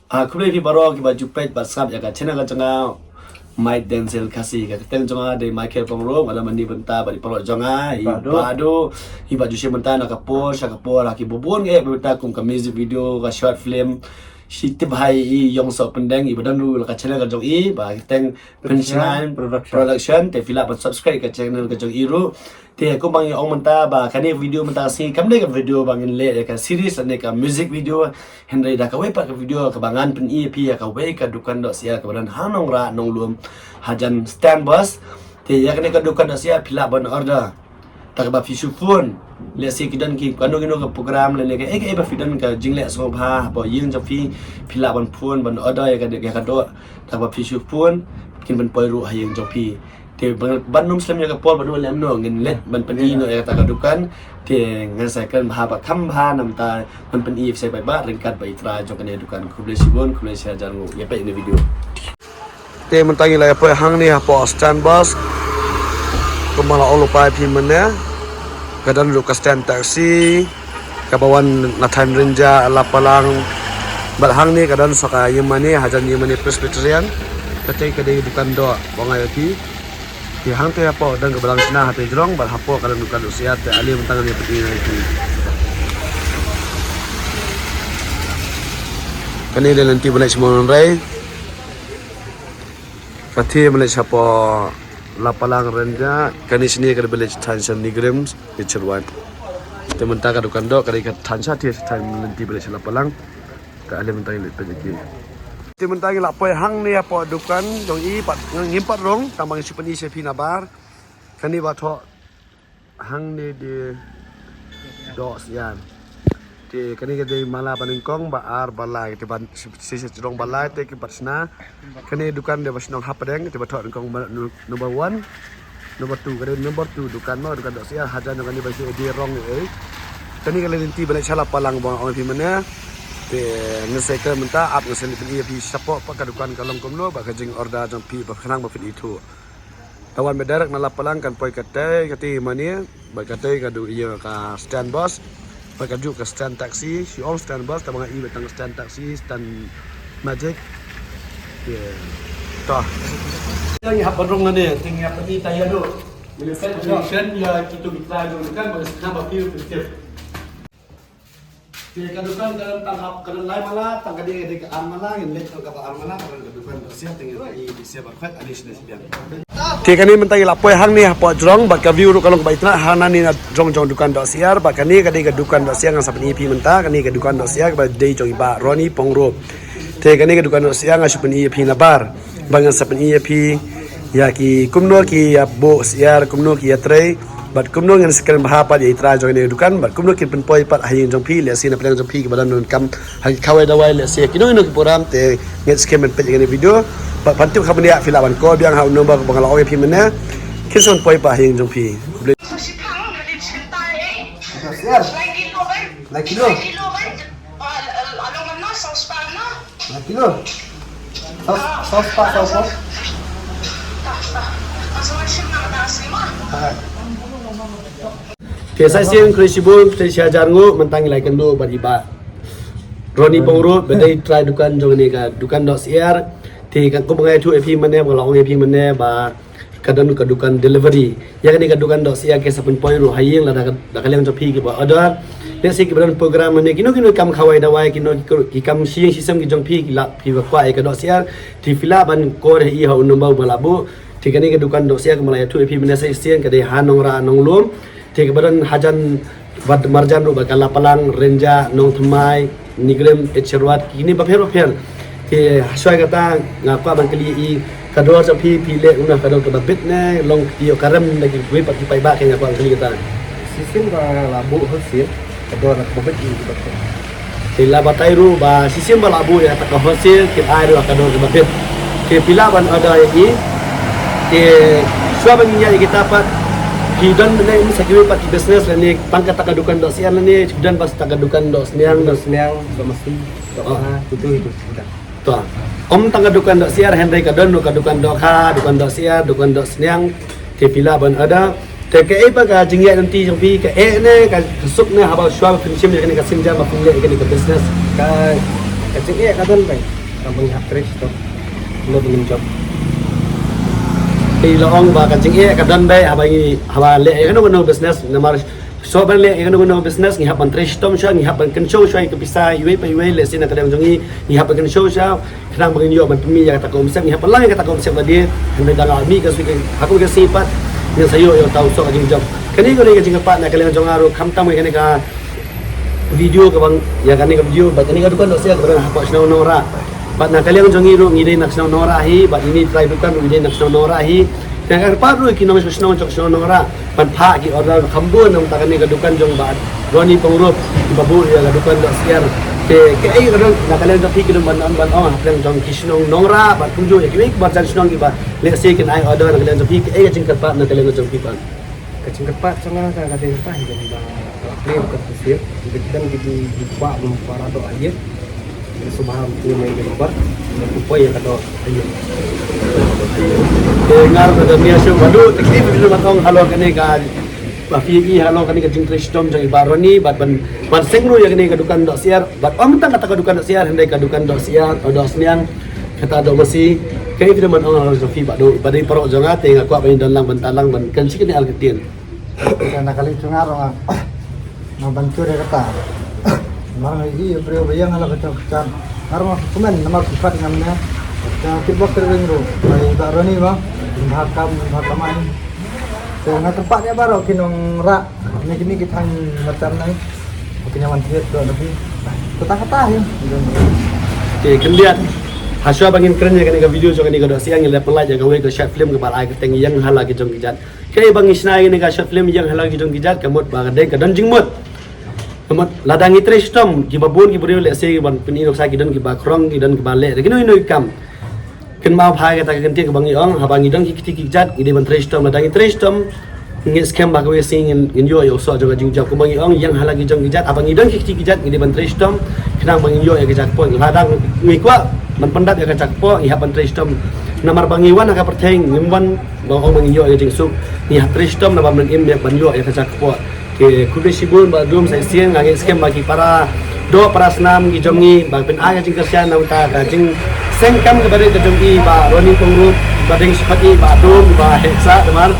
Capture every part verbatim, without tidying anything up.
Ah, khublei phi baroh kiba ju peit bad sngap ïa ka channel ka jong nga, Mike Denzel Khasi. Ka kyrteng jong nga dei Michael Pyngrope, nga la mane bynta bad i paralok jong nga, i Bah Duh, i Bah Ju Shim bynta na ka por sha ka por, ha ki bun bun eh bynta kum ka music video, ka short film. Shi tip hai i Yong Soh Pyndeng, i ba don ruh la ka channel ka jong i, ba ka kyrteng Pynshngaiñ Production. Te phi lah ban subscribe ka channel ka jong i ruh. Te kumba ngi ong mynta ba kane video mynta ka sngi kam dei ka video ba ngin leh ïa ka series lane ka music video. Hynrei da kawei pat ka video kaba ngan pyni ïa phi ïa kawei ka dukan doh syiar kaba don ha Nongrah Nonglum, hajan Stand Bus. Te ïa kane ka dukan doh syiar phi lah ban order. Te kaba phi shu phone, lehse ki don ki kano kano ka program lane kaei kaei ba phi don ka jingleh sngewbha hapoh ïing jong phi, phi lah ban phone ban order ïa ka, ïa ka doh. Te kaba phi shu phone, kin pynpoi ruh ha ïing jong phi. Te ban, ban ym slem ïa ka por ba duh lem noh, ngin leit ban pyni noh ïa kata ka dukan. Te ngan sa kren bha ba kham bha namar ba ngan pyni ïa phi sa paidbah ryngkat bad i trai jong kane ka dukan. Khublei shibun, khublei shihajar nguh. Ïa peit ïa kane ka video. Te mynta ngi la ïa poi hangne hapoh Stand Bus. Kumba la ong lypa ïa phi mynne, ka don ruh ka stand taxi kaba wan na thaiñ Rynjah, Lapalang. Bad hangne ka don sa ka ïingmane, hajan ïingmane Presbyterian. Kata ka dei dukan doh ba nga ïa phi. Te hangta hapoh don ka balang shna hangta jrong, bad hapoh ka don dukan doh syiar. Te ale mynta ngan ïa phi ïa phi. Kane dei lynti ba leit sha Mawlynrei. Kata ba leit shapoh Lapalang Rynjah, kane shane ka dei ba leit thaiñ sha Nongrim, Richard White. Te mynta ka dukan doh ka dei ka thaiñ sha, te thaiñ lynti ba leit sha Lapalang. Te ale mynta ngi leit peit ïa ki. Te mynta ngi la poi hangne hapoh dukan jong i pat, ngim pat rung, tang ba ngi shu pyni sha phi nabar. Kane ba thoh hangne dei doh syiar. Te kane ka dei mala ba nyngkong, ba ar, ba lai, te ban shi, shi, shi jrong ba lai te ki pat shna. Kane dukan dei ba shnong hapdeng, te ba thoh nyngkong ba nu-, number one, number two, ka dei number two dukan mo, dukan doh syiar, hajan kane ba shi dei rong eh. Kane ka lynti ba leit sha Lapalang ba ong phi mynne. Te ngin sa kren mynta, ap ngin sa leit pyni ïa phi shapoh pat ka dukan ka long kumno, bad ka jingorder jong phi ba khnang ba phin ithuh. Te wan beit direct na Lapalang kan poi katei, katei mane, bad katei ka dei ïa ka Stand Bus, bad kajuh ka stand taxi, shi ong Stand Bus, te ba nga i beit tang stand taxi, stand Magic. Ïa. Te. Ngi hap ban rung lane, te ngi hap ban i ta ïa duh. Ngi leh set ïa kito ki trai jong dukan, ba sdang ba phi phi. Te ka dukan ka don tang hap, ka don lai mala, tang ka dei, ka dei ka ar mala, ngin leit ka ba ar mala, ka don ka dukan doh syiar, te ngin ïa phi syiar ba khwet, ani sne sbiang. Te kane mynta ngi la poi hangne hapoh jrong, bad ka view ruh ka long kaba itynnad, hangne na jrong jong dukan doh syiar, bad kane ka dei ka dukan doh syiar ngan sa pyni ïa phi mynta, kane ka dukan doh syiar kaba dei jong i Bah Ronnie Pyngrope. Te kane ka dukan doh syiar nga shu pyni ïa phi nabar. Ba ngan sa pyni ïa phi ïa ki kumno ki ïa buh syiar, kumno ki ïa trei, bad kumno ngan sa kren bha pat ïa i trai jong kane ka dukan, bad kumno kin pynpoi pat ha ïing jong phi, lehse na pdeng jong phi kiba don donkam ha ki khawai dawai, lehse kino kino ki program, te ngeit skhem ban peit ïa kane ka video. Bad ban tip kham bniah phi lah ban call biang ha u number ba nga la ong ïa phi mynne. Kin sa pynpoi pat ha ïing jong phi. Lai kilo. Lai kilo. Lai kilo. Saw, saw spah, saw spah. Alright. Te sa shisien khublei shibun, khublei shihajar nguh, mynta ngi la ïakynduh bad i Bah Ronnie Pyngrope, ba dei trai dukan jong kane ka dukan doh syiar. Te kumba nga ïathuh ïa phi mynne, ba nga la ong ïa phi mynne ba ka don ka dukan delivery. Ïa kane ka dukan doh syiar ki sa pynpoi ruh ha ïing lada ka, da ka liang jong phi kiba order. Lehse kiba don program ne kino kino ki kam khawai dawai, kino ki, ki kam shi ïing shi sem ki jong phi, ki lah phi ba kwah ïa ka doh syiar. Te phi lah ban call ha i ha u number ba la buh. Te kane ka dukan doh syiar kumba la ïathuh ïa phi mynne sa shisien ka dei ha Nongrah Nonglum. Te kaba don hajan bad marjan ruh bad ka Lapalang, Rynjah, Nongthymmai, Nongrim, Ïeid Sherwat, kine bapher bapher. Te shuwa kata nga kwah ban kylli i, ka dor jong phi, phi leh kumno, ka dor kaba bit ne long kti ïoh ka rem da kiwei pat ki paidbah, kane nga kwah ban kylli kata. Shisien ba la buh wholesale, ka dor kaba bit ïa ki bapher. Te la batai ruh ba shisien ba la buh ïa kata ka wholesale, ki ai ruh ka dor kaba bit. Te phi lah ban order ïa i. Te shuwa ban ïa kita pat, ki don ne sa kiwei pat ki business lane tang kata ka dukan doh syiar lane ki don bad sa ka dukan doh sniang. Doh sniang, doh masi, doh kha, itu, itu. To. Ym tang ka dukan doh syiar, hynrei ka don ruh ka dukan doh kha, dukan doh syiar, dukan doh sniang. Te phi lah ban order. Te kaei pat ka jingïaid lynti jong phi, kaei ne ka suk ne haba shuwa ba phin shim ïa kane ka sienjam ba phin leh ïa kane ka business? Ka, Ka jingeh ka don beit, ka ban hap trei shitom. Lo ban jop. Te la ong ba ka jingeh ka don beit, haba ngi, haba leh ïa kano kano business, namar shuwa ban leh ïa kano kano business, ngi hap ban trei shitom shuwa, ngi hap ban kynshew shuwa ïa ka pisa, iwei pa iwei, lehse na ka liang jong ngi, ngi hap ban kynshew shuwa, khnang ba ngin ïoh ban pynmih ïa kata ka umsyep, ngi hap ban lang ïa kata ka umsyep ba dei, hynrei da la mih ka sngi, ha kawei ka sngi pat, ngin sa ïoh ïa uta u soh ka jingjop. Kane ka dei ka jingkyrpad na ka liang jong nga ruh, khamtam ïa kane ka video kaba, ïa kane ka video, bad kane ka dukan doh syiar kaba don hapoh shnong Nongrah. Bad na ka liang jong ngi ruh ngi dei na shnong Nongrah hi, bad ine i trai dukan ruh i dei na shnong Nongrah hi. Te nga kyrpad ruh ïa ki nongshong shnong jong shnong Nongrah ban phah ki order kham bun na ka bynta kane ka dukan jong Bah Ronnie Pyngrope, kiba buh ïa ka dukan doh syiar. Te kaei ka don na ka liang jong phi, ki don ban ong, ban ong ha ka liang jong ki shnong Nongrah bad kumjuh ïa kiwei ki marjan shnong kiba lehse kin ai order na ka liang jong phi, kaei ka jingkyrpad na ka liang jong phi pat? Ka jingkyrpad jong nga ka, ka dei kata hi, ba la plie ka shisien, ba ki dang ki dei ki kwah ban para doh ha ïing. Sngewbha ban pynmih ïa ka number, ban pynpoi ïa ka doh ha ïing. Te nga ruh ka dang ïa shu badu, te ki dei ban ong halor kane ka, ba phi i halor kane ka jingtrei shitom jong i Bah Ronnie, bad ban, ban seng ruh ïa kane ka dukan doh syiar, bad ym tang kata ka dukan doh syiar, hynrei ka dukan doh syiar, doh sniang, kata doh masi, kaei phi dang ban ong halor jong phi Bah, doh, ba dei paralok jong nga, te nga kwah ban ïadon lang, ban tan lang, ban kynshi kane ar ktien. Ka na ka liang jong nga ruh nga, nga ban shu ïa kata. Namar nga i briew ba ïeng ha la ka jong ka jam. Nga ruh nga kmen namar ki pat ngam ne. Ka kitbok ter wing ruh. Ba i Bah Ronnie ba. Ba kam, ba kamai. Te nga kyrpad ïa baroh ki Nongrah. Kine, kine ki thaiñ Marchar nai. Ki nyaman thied doh na phi. Kata kata hi. Te khyndiat. Hashwa ba ngin kren ïa kane ka video jong kane ka doh syiar, ngin leh pynlait ïa kawei ka short film kaba la ai kyrteng Ïeng ha la ki jong ki jat. Kaei ba ngi shna ïa kane ka short film Ïeng ha la ki jong ki jat, ka mut ba ka dei ka don jingmut. Ka mut lada ngi trei shitom, kiba bun ki briew lehse ban pyni nuksa ki don kiba khrong, ki don kiba leh da kino kino ki kam. Kynmaw bha ïa kata ka kyntien kaba ngi ong, haba ngi don ki kti ki jat, ngi dei ban trei shitom, lada ngi trei shitom, ngi skhem ba kawei ka sngi ngin, ngin ïoh ïa u soh jong ka jingjop. Kumba ngi ong, Ïeng ha la ki jong ki jat, haba ngi don ki kti ki jat, ngi dei ban trei shitom, khnang ba ngin ïoh ïa ka jaka kpoh. Lada ngi kwah ban pyndap ïa ka jaka kpoh, ngi hap ban trei shitom. Namar ba ngi wan ha ka pyrthei, ngim wan ba ong ba ngin ïoh ïa ka jingsuk, ngi hap trei shitom, naba ban im ïa ban ïoh ïa ka jaka kpoh. Te khublei shibun Bah Dum, sa shisien nga ngeit skhem ba ki para doh para snam ki jong ngi ba pynai ka jingkyrshan na ka bynta ka jingseng kam kaba rit ka jong i Bah Ronnie Pyngrope, ba dang shu pat i Bah Dum, ba heh sah, namar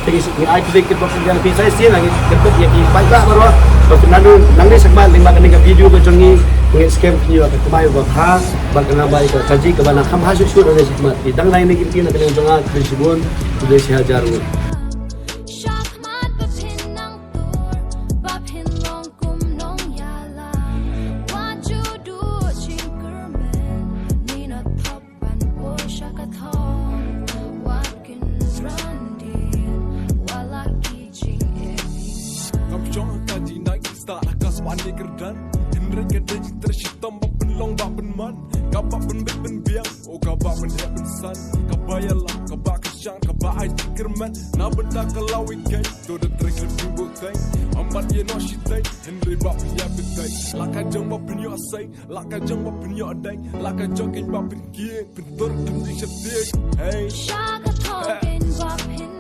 te ngi ai khublei kitbok shisien ïa phi, sa shisien nga ngeit kitbok ïa ki paidbah baroh ba phin ïa nangne shakhmat lyngba kane ka video ka jong ngi. Ngeit skhem phin ïoh ka kamai ba bha bad ka nang ba ïa ka jingkyrkhu kaba nang kham bha shuh shuh nangne shakhmat. Te dang nangne ki ktien na ka liang jong nga, khublei shibun, khublei shihajar nguh. Shakhmat ba phin nang tur, ba phin long kum nongïalam. Wat ju duh jingkyrmen, ngi na thop ban poi sha ka thong. Wat kynran dien, wat la ki jingeh. Kam shong ka jinai, stad ha ka sma ne kyrdan. Hynrei ka dei jingtrei shitom ba pynlong ba pynman. Kaba pynbit pynbiang, oh kaba pynheh pynsan. Kaba ïalam, kaba kyrshan, kaba ai jingkyrmen. Na bynta ka lawei kei, to da trei shu bukei. Am pat ïa noh shi tei, hynrei ba pynïap tei. La ka jong ba pynïoh sei, la ka jong ba pynïoh dei. La ka jong keiñ ba pynkieng, pyntur kum jingsheptieng. Hey. Sha ka thong keiñ ba pyn